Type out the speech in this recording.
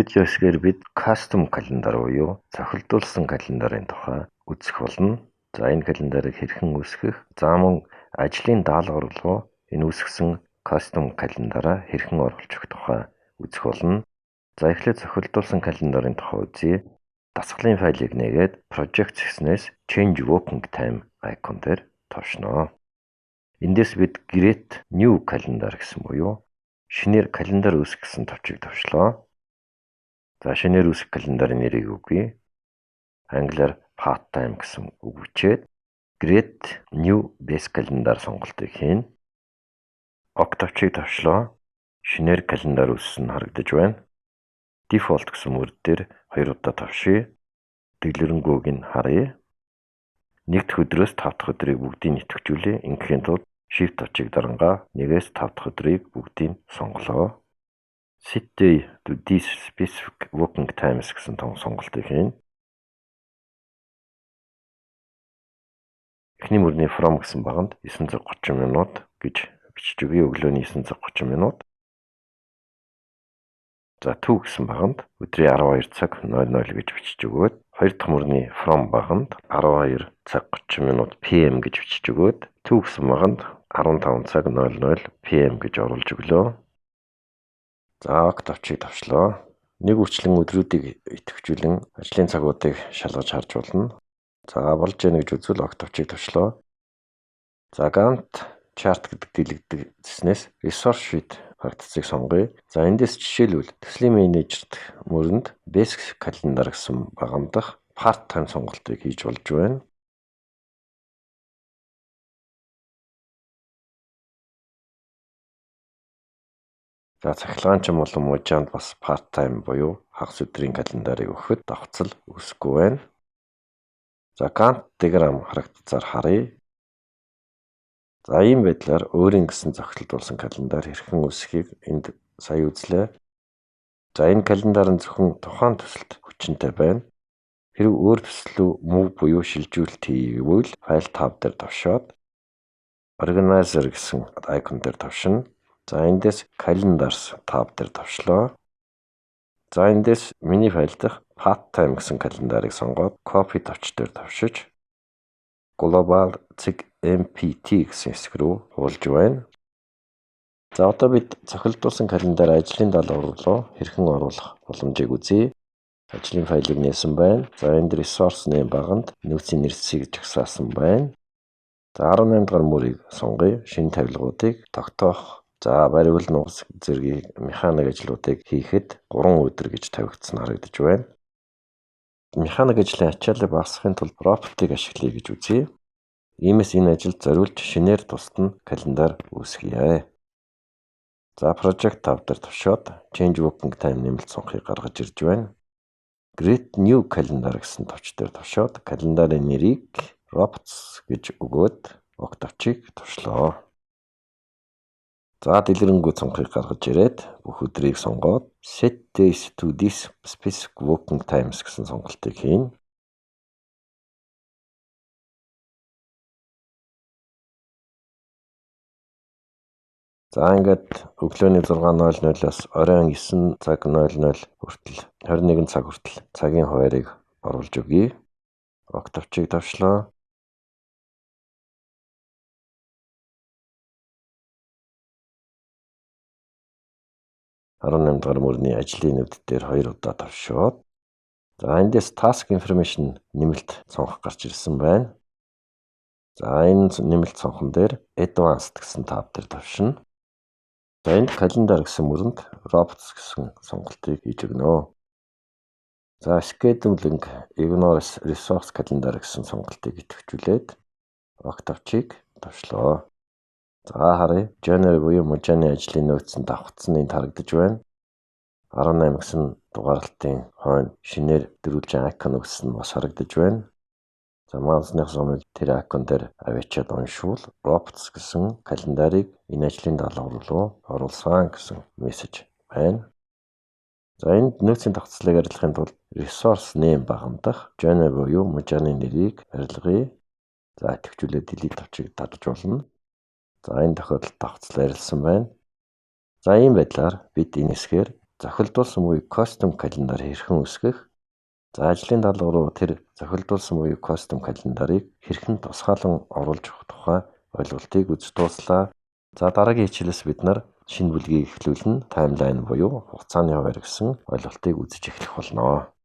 видео хэсгээр бид custom календар буюу цохилдуулсан календарын тухай үзэх болно. За, энэ календарыг хэрхэн үүсгэх, за мөн ажлын даалгавар руу энэ үүсгэсэн custom календараа хэрхэн оруулж өгөх тухай үзэх болно. За, эхлээд цохилдуулсан календарын тухай үзье. Дасгалын файлыг нээгээд Project гэснээс Change Working Time icon дээр товшно. Эндээс бид Create New Calendar гэсэн буюу шинээр календар үүсгэх гэсэн товчийг товшлоо. За, шинээр үүсгэх календарын нэрийг өгье. Англиар part time гэсэн үг бичээд Create New Base Calendar сонголтыг хийнэ. OK товчийг товшлоо. Шинээр календар үүссэн нь харагдаж байна. Default гэсэн мөр дээр хоёр удаа товшъё. Дэлгэрэнгүйг нь харъя. 1 дахь өдрөөс 5 дахь өдрийг бүгдийг идэвхжүүлье. Ингэхийн тулд Shift товчийг дарангаа 1-ээс 5 дахь өдрийг бүгдийг сонголоо. Set day to these specific working times гэсэн сонголтыг хийнэ. Эхний мөрний from гэсэн баганд 9 цаг 30 минут гэж бичиж өгье. Өглөөний 9 цаг 30 минут. За, to гэсэн баганд өдрийн 12 цаг 00 гэж бичиж өгөөд, хоёр дахь мөрний from баганд 12 цаг 30 минут PM гэж бичиж өгөөд, to гэсэн баганд 15 цаг 00 PM гэж оруулж өглөө. За, OK товчийг товшлоо. Нэг үрчлэн өдрүүдийг идэвхжүүлэн ажлын цагуудыг шалгаж харж болно. За, болж байна гэж үзвэл OK товчийг товшлоо. За, Gantt chart гэдэг дэлгэгдэх цэснээс resource sheet харагдцыг сонгоё. За, эндээс жишээлбэл төслийн менежер дэх мөрөнд basic calendar гэсэн баган дах part time сонголтыг хийж болж байна. За, цахилгаанчин болон мужаанд бас part time буюу хагас өдрийн календарыг өгөхөд давхцал үүсэхгүй байна. За, Gantt diagram харагдцаар харъя. За, ийм байдлаар өөрийн гэсэн зохицуулсан календар хэрхэн үүсгэхийг энд сая үзлээ. За, энэ календар нь зөвхөн тухайн төсөлд хүчинтэй байна. Хэрэв өөр төсөл рүү move буюу шилжүүлэлт хийвэл файл tab дээр товшоод Organizer гэсэн icon дээр товшино. За, эндээс Calendars tab дээр товшлоо. За, эндээс миний файл дах part time гэсэн календарыг сонгоод copy товч дээр товшиж global .mpt гэсэн хэсэг рүү хуулж байна. За, одоо бид цохилдуулсан календар ажлын даалгавар руу хэрхэн оруулах боломжийг үзье. Ажлын файлыг нээсэн байна. За, энд resource name баганд нөөцийн нэрсийг жагсаасан байна. За, 18 дугаар мөрийг сонгоё. Шинэ тавилгуудыг тогтоох. За, бариул нугас зэргийг механик ажлуудыг хийхэд 3 өдөр гэж тавигдсан харагдаж байна. Механик ажлын ачааллыг багасгахын тулд роботыг ашиглая гэж үзье. Иймээс энэ ажилд зориулж шинээр тусад нь календар үүсгье. За, Project tab дээр товшоод Change Working Time нэмэлт цонхыг гаргаж ирж байна. Create New Calendar гэсэн товч дээр товшоод календарын нэрийг Robots гэж өгөөд OK товчийг товшлоо. За, дэлгэрэнгүй цонхыг гаргаж ирээд бүх өдрийг сонгоод Set days to this specific working times гэсэн сонголтыг хийнэ. За, ингээд өглөөний 6:00-оос оройн 9 цаг 00 хүртэл 21 цаг хүртэл цагийн хуваарийг оруулж өгье. OK товчийг товшлоо. 18 дугаар мөрний ажлын нүд дээр хоёр удаа товшоод, за, эндээс task information нэмэлт цонх гарч ирсэн байна. За, энэ нэмэлт цонхон дээр advanced гэсэн tab дээр товшино. За, энд календар гэсэн мөрөнд robots гэсэн сонголтыг хийж өгнө. За, scheduling ignores resource calendar гэсэн сонголтыг идэвхжүүлээд OK товчийг товшлоо. За, харъя. January буюу мужааны ажлын нөөц нь давхцсан энд харагдаж байна. 18 гэсэн дугаарлалтын хойно шинээр дөрвөлжин icon өгсөн нь бас харагдаж байна. За, маусных зумыг тэр icon дээр аваачаад уншвал robots гэсэн календарыг энэ ажлын даалгавар руу оруулсан гэсэн мессеж байна. За, энд нөөцийн давхцлыг арилгахын тулд resource name баган дах January буюу мужааны нэрийг арилгая. За, идэвхжүүлээд delete товчийг дарж болно. За, энэ тохиолдолд давхцал арилсан байна. За, ийм байдлаар бид энэ хэсгээр Зохилдуулсан буюу custom календар хэрхэн үүсгэх, за ажлын даалгавар руу тэр зохилдуулсан буюу custom календарыг хэрхэн тусгаалan оруулж өгөх тухай ойлголтыг үзэж дууслаа. За, дараагийн хичээлээс бид нар шинэ бүлгийг эхлүүлнэ. Timeline буюу хугацааны хуваарь гэсэн ойлголтыг үзэж эхлэх болно.